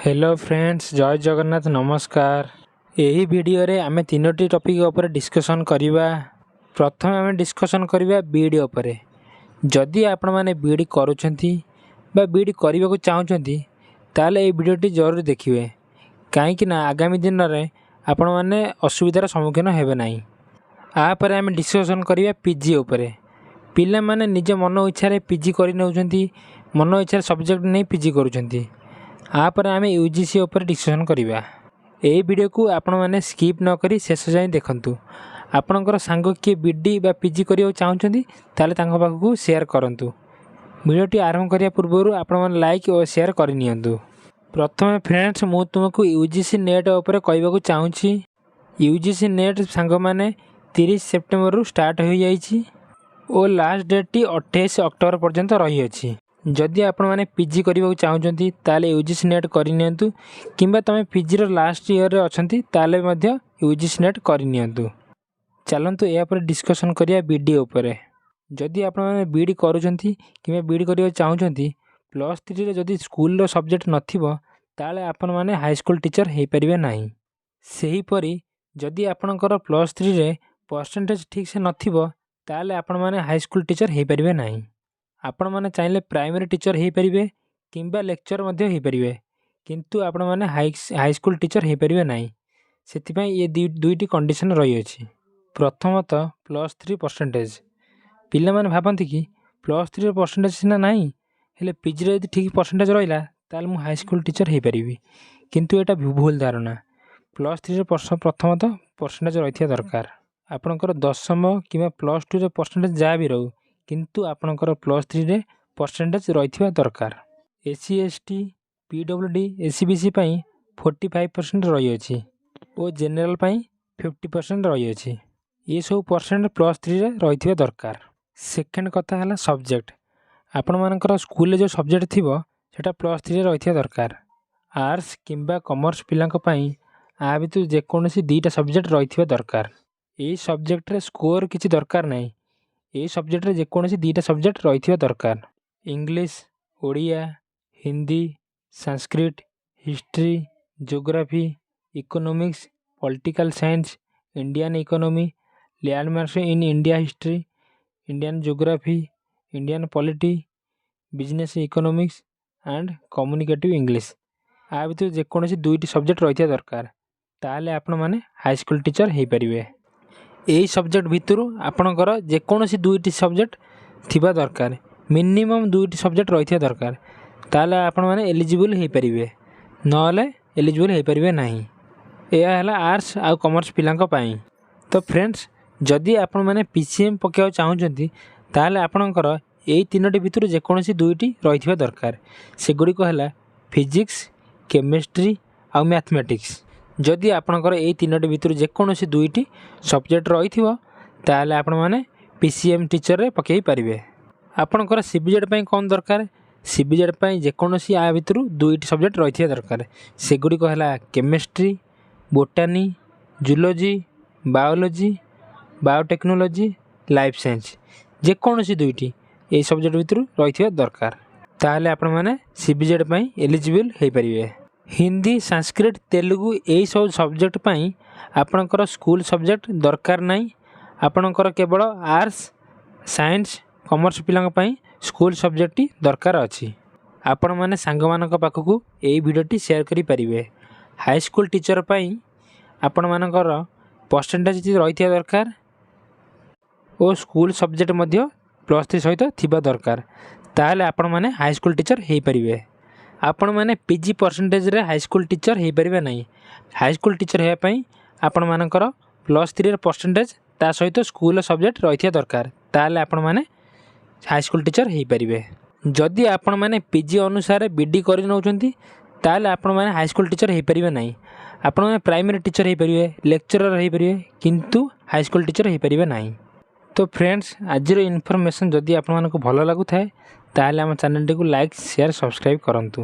Hello friends, ଜୟ ଜଗନ୍ନାଥ, ନମସ୍କାର। ଏହି ଭିଡ଼ିଓରେ ଆମେ ତିନୋଟି ଟପିକ୍ ଉପରେ ଡିସ୍କସନ୍ କରିବା। ପ୍ରଥମେ ଆମେ ଡିସ୍କସନ୍ କରିବା ବିଇଡ଼ି ଉପରେ। ଯଦି ଆପଣମାନେ ବିଇଡ଼ି କରୁଛନ୍ତି ବା ବିଇଡ଼ି କରିବାକୁ ଚାହୁଁଛନ୍ତି, ତାହେଲେ ଏହି ଭିଡ଼ିଓଟି ଜରୁର ଦେଖିବେ, କାହିଁକି ନା ଆଗାମୀ ଦିନରେ ଆପଣମାନେ ଅସୁବିଧାର ସମ୍ମୁଖୀନ ହେବେ ନାହିଁ। ତାପରେ ଆମେ ଡିସ୍କସନ୍ କରିବା ପିଜି ଉପରେ। ପିଲାମାନେ ନିଜ ମନ ଇଚ୍ଛାରେ ପିଜି କରିନେଉଛନ୍ତି, ମନ ଇଚ୍ଛାରେ ସବଜେକ୍ଟ ନେଇ ପିଜି କରୁଛନ୍ତି। ତାପରେ ଆମେ ୟୁଜିସି ଉପରେ ଡିସ୍କସନ୍ କରିବା। ଏହି ଭିଡ଼ିଓକୁ ଆପଣମାନେ ସ୍କିପ୍ ନ କରି ଶେଷ ଯାଏଁ ଦେଖନ୍ତୁ। ଆପଣଙ୍କର ସାଙ୍ଗ କିଏ ବିଇଡ଼ି ବା ପିଜି କରିବାକୁ ଚାହୁଁଛନ୍ତି, ତାହେଲେ ତାଙ୍କ ପାଖକୁ ସେୟାର କରନ୍ତୁ। ଭିଡ଼ିଓଟି ଆରମ୍ଭ କରିବା ପୂର୍ବରୁ ଆପଣମାନେ ଲାଇକ୍ ଓ ସେୟାର କରିନିଅନ୍ତୁ। ପ୍ରଥମେ ଫ୍ରେଣ୍ଡସ୍, ମୁଁ ତୁମକୁ ୟୁଜିସି ନେଟ୍ ଉପରେ କହିବାକୁ ଚାହୁଁଛି। ୟୁଜିସି ନେଟ୍ ସାଙ୍ଗମାନେ, 30 ସେପ୍ଟେମ୍ବରରୁ ଷ୍ଟାର୍ଟ ହୋଇଯାଇଛି ଓ ଲାଷ୍ଟ ଡେଟ୍ଟି 28 ଅକ୍ଟୋବର ପର୍ଯ୍ୟନ୍ତ ରହିଅଛି। ଯଦି ଆପଣମାନେ ପିଜି କରିବାକୁ ଚାହୁଁଛନ୍ତି, ତାହେଲେ ୟୁଜିସି ନେଟ୍ କରିନିଅନ୍ତୁ, କିମ୍ବା ତୁମେ ପିଜିର ଲାଷ୍ଟ ଇୟର୍ରେ ଅଛନ୍ତି, ତାହେଲେ ମଧ୍ୟ ୟୁଜିସି ନେଟ୍ କରିନିଅନ୍ତୁ। ଚାଲନ୍ତୁ, ଏହାପରେ ଡିସ୍କସନ୍ କରିବା ବିଇଡ଼ି ଉପରେ। ଯଦି ଆପଣମାନେ ବିଇଡ଼ି କରୁଛନ୍ତି କିମ୍ବା ବିଇଡ଼ି କରିବାକୁ ଚାହୁଁଛନ୍ତି, +3ରେ ଯଦି ସ୍କୁଲର ସବଜେକ୍ଟ ନଥିବ, ତାହେଲେ ଆପଣମାନେ ହାଇସ୍କୁଲ ଟିଚର୍ ହେଇପାରିବେ ନାହିଁ। ସେହିପରି ଯଦି ଆପଣଙ୍କର +3ରେ ପରସେଣ୍ଟେଜ୍ ଠିକ୍ସେ ନଥିବ, ତାହେଲେ ଆପଣମାନେ ହାଇସ୍କୁଲ ଟିଚର୍ ହେଇପାରିବେ ନାହିଁ। ଆପଣମାନେ ଚାହିଁଲେ ପ୍ରାଇମେରୀ ଟିଚର୍ ହେଇପାରିବେ କିମ୍ବା ଲେକ୍ଚରର ମଧ୍ୟ ହେଇପାରିବେ, କିନ୍ତୁ ଆପଣମାନେ ହାଇସ୍କୁଲ ଟିଚର୍ ହେଇପାରିବେ ନାହିଁ। ସେଥିପାଇଁ ଏ ଦୁଇଟି କଣ୍ଡିସନ୍ ରହିଅଛି। ପ୍ରଥମତଃ +3 ପରସେଣ୍ଟେଜ୍। ପିଲାମାନେ ଭାବନ୍ତି କି +3ର ପରସେଣ୍ଟେଜ୍ ସିନା ନାହିଁ, ହେଲେ ପିଜିରେ ଯଦି ଠିକ୍ ପରସେଣ୍ଟେଜ୍ ରହିଲା, ତାହେଲେ ମୁଁ ହାଇସ୍କୁଲ ଟିଚର୍ ହେଇପାରିବି। କିନ୍ତୁ ଏଇଟା ଭୁଲ ଧାରଣା। +3ରେ ପ୍ରଥମତଃ ପରସେଣ୍ଟେଜ୍ ରହିଥିବା ଦରକାର। ଆପଣଙ୍କର ଦଶମ କିମ୍ବା +2ରେ ପରସେଣ୍ଟେଜ୍ ଯାହା ବି ରହୁ, କିନ୍ତୁ ଆପଣଙ୍କର +3ରେ ପରସେଣ୍ଟେଜ୍ ରହିଥିବା ଦରକାର। SC, ST, PWD, SEBC ପାଇଁ 45% ରହିଅଛି ଓ ଜେନେରାଲ୍ ପାଇଁ 50% ରହିଅଛି। ଏସବୁ ପରସେଣ୍ଟ +3ରେ ରହିଥିବା ଦରକାର। ସେକେଣ୍ଡ କଥା ହେଲା ସବଜେକ୍ଟ। ଆପଣମାନଙ୍କର ସ୍କୁଲରେ ଯେଉଁ ସବଜେକ୍ଟ ଥିବ, ସେଇଟା +3ରେ ରହିଥିବା ଦରକାର। ଆର୍ଟ୍ସ କିମ୍ବା କମର୍ସ ପିଲାଙ୍କ ପାଇଁ ଆ ଭିତରୁ ଯେକୌଣସି ଦୁଇଟା ସବଜେକ୍ଟ ରହିଥିବା ଦରକାର। ଏଇ ସବଜେକ୍ଟରେ ସ୍କୋର କିଛି ଦରକାର ନାହିଁ। ଏଇ ସବଜେକ୍ଟରେ ଯେକୌଣସି ଦୁଇଟା ସବଜେକ୍ଟ ରହିଥିବା ଦରକାର। English, Odia, Hindi, Sanskrit, history, geography, economics, political science, Indian economy, landmarks in India history, Indian geography, Indian polity, business economics and communicative English. ଆ ଭିତରୁ ଯେକୌଣସି ଦୁଇଟି ସବଜେକ୍ଟ ରହିଥିବା ଦରକାର। ତାହେଲେ ଆପଣମାନେ ହାଇସ୍କୁଲ ଟିଚର୍ ହେଇପାରିବେ। ଏଇ ସବଜେକ୍ଟ ଭିତରୁ ଆପଣଙ୍କର ଯେକୌଣସି ଦୁଇଟି ସବଜେକ୍ଟ ଥିବା ଦରକାର। ମିନିମମ୍ ଦୁଇଟି ସବଜେକ୍ଟ ରହିଥିବା ଦରକାର। ତାହେଲେ ଆପଣମାନେ ଏଲିଜିବୁଲ୍ ହେଇପାରିବେ, ନହେଲେ ଏଲିଜିବୁଲ୍ ହେଇପାରିବେ ନାହିଁ। ଏହା ହେଲା ଆର୍ଟ୍ସ ଆଉ କମର୍ସ ପିଲାଙ୍କ ପାଇଁ। ତ ଫ୍ରେଣ୍ଡସ୍, ଯଦି ଆପଣମାନେ ପିସିଏମ୍ ପକାଇବାକୁ ଚାହୁଁଛନ୍ତି, ତାହେଲେ ଆପଣଙ୍କର ଏଇ ତିନୋଟି ଭିତରୁ ଯେକୌଣସି ଦୁଇଟି ରହିଥିବା ଦରକାର। ସେଗୁଡ଼ିକ ହେଲା ଫିଜିକ୍ସ, କେମିଷ୍ଟ୍ରି ଆଉ ମ୍ୟାଥମେଟିକ୍ସ। ଯଦି ଆପଣଙ୍କର ଏଇ ତିନୋଟି ଭିତରୁ ଯେକୌଣସି ଦୁଇଟି ସବଜେକ୍ଟ ରହିଥିବ, ତାହେଲେ ଆପଣମାନେ ପିସିଏମ୍ ଟିଚର୍ରେ ପକାଇ ପାରିବେ। ଆପଣଙ୍କର ସିବିଜେଡ଼୍ ପାଇଁ କ'ଣ ଦରକାର? ସିବିଜେଡ଼୍ ପାଇଁ ଯେକୌଣସି ଆ ଭିତରୁ ଦୁଇଟି ସବଜେକ୍ଟ ରହିଥିବା ଦରକାର। ସେଗୁଡ଼ିକ ହେଲା chemistry, botany, zoology, biology, biotechnology, life science. ଯେକୌଣସି ଦୁଇଟି ଏଇ ସବଜେକ୍ଟ ଭିତରୁ ରହିଥିବା ଦରକାର। ତାହେଲେ ଆପଣମାନେ ସିବିଜେଡ଼୍ ପାଇଁ ଏଲିଜିବଲ୍ ହେଇପାରିବେ। ହିନ୍ଦୀ, ସାଂସ୍କ୍ରିଟ, ତେଲୁଗୁ ଏଇସବୁ ସବଜେକ୍ଟ ପାଇଁ ଆପଣଙ୍କର ସ୍କୁଲ ସବଜେକ୍ଟ ଦରକାର ନାହିଁ। ଆପଣଙ୍କର କେବଳ ଆର୍ଟ୍ସ, ସାଇନ୍ସ, କମର୍ସ ପିଲାଙ୍କ ପାଇଁ ସ୍କୁଲ ସବଜେକ୍ଟଟି ଦରକାର ଅଛି। ଆପଣମାନେ ସାଙ୍ଗମାନଙ୍କ ପାଖକୁ ଏଇ ଭିଡ଼ିଓଟି ସେୟାର କରିପାରିବେ। ହାଇସ୍କୁଲ ଟିଚର୍ ପାଇଁ ଆପଣମାନଙ୍କର ପରସେଣ୍ଟେଜ୍ ରହିଥିବା ଦରକାର ଓ ସ୍କୁଲ ସବଜେକ୍ଟ ମଧ୍ୟ +3 ସହିତ ଥିବା ଦରକାର। ତାହେଲେ ଆପଣମାନେ ହାଇସ୍କୁଲ ଟିଚର୍ ହେଇପାରିବେ। ଆପଣମାନେ ପିଜି ପରସେଣ୍ଟେଜରେ ହାଇସ୍କୁଲ ଟିଚର୍ ହେଇପାରିବେ ନାହିଁ। ହାଇସ୍କୁଲ ଟିଚର୍ ହେବା ପାଇଁ ଆପଣମାନଙ୍କର +3ର ପରସେଣ୍ଟେଜ୍, ତା ସହିତ ସ୍କୁଲର ସବଜେକ୍ଟ ରହିଥିବା ଦରକାର। ତାହେଲେ ଆପଣମାନେ ହାଇସ୍କୁଲ ଟିଚର୍ ହେଇପାରିବେ। ଯଦି ଆପଣମାନେ ପିଜି ଅନୁସାରେ ବିଇଡ଼ି କରି ନେଉଛନ୍ତି, ତାହେଲେ ଆପଣମାନେ ହାଇସ୍କୁଲ ଟିଚର୍ ହେଇପାରିବେ ନାହିଁ। ଆପଣମାନେ ପ୍ରାଇମେରୀ ଟିଚର୍ ହେଇପାରିବେ, ଲେକ୍ଚରର୍ ହେଇପାରିବେ, କିନ୍ତୁ ହାଇସ୍କୁଲ ଟିଚର୍ ହେଇପାରିବେ ନାହିଁ। ତ ଫ୍ରେଣ୍ଡସ୍, ଆଜିର ଇନଫର୍ମେସନ୍ ଯଦି ଆପଣମାନଙ୍କୁ ଭଲ ଲାଗୁଥାଏ, ତାହେଲେ ଆମ ଚ୍ୟାନେଲଟିକୁ ଲାଇକ୍, ସେୟାର, ସବସ୍କ୍ରାଇବ୍ କରନ୍ତୁ।